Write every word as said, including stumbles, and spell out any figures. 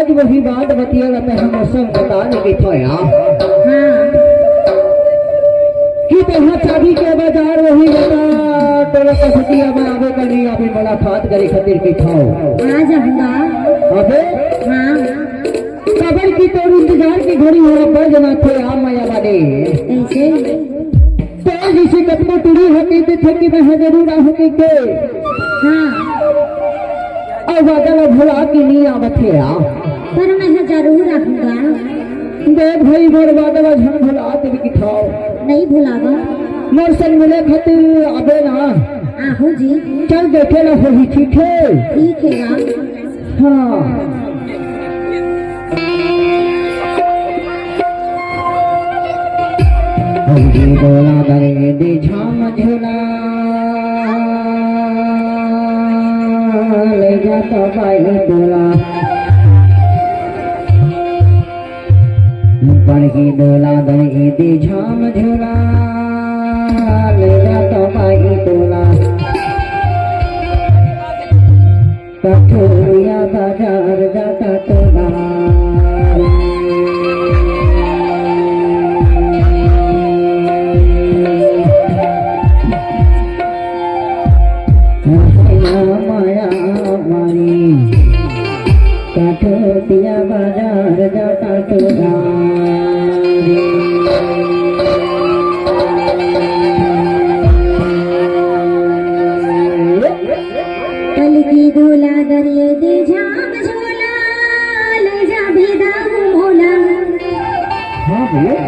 आज वही बात बतिया ला तैं ह मौसम बता नहीं कहिथो यार। हाँ। कि तैं ह चाबी के बाजार वही बता, तोला कसतिया में आवे का नहीं आवे, मुलाकात करे खातिर कहिथो। आ जाऊंगा। अबे? हाँ। काबर कि तोर इंतजार के घड़ी हो रहा, बढ़ जाना थे आ माया वाले। कैसे? तैं जैसे कतको टुरी होती थी कि मैं जरूर आहूँ के। हाँ। अउ वादा ला भुला के नहीं आवत हे आ। पर मैं ह जरूर आहूँगा। देख भाई, मोर वादा ला झन भुला देबे कहिथो। नहीं भुलावा। मोर संग मिले खातिर आबे ना। आहूँ जी। चल देखे ला होही, ठीक हे? ठीक हे यार। हाँ। हल्दी डोला दरे दे झाम झोला, ले जा तो बाई तोला। बड़की डोला दरे दे झाम झोला, ले जा तो बाई तोला। कठोरिया बाजार जाता तोला। माया माया मारी, कठोरिया बाजार जाता तोला। पलकी डोला दरे दे झाम झोला, ले जा भेदा मोला। हाँ भैया।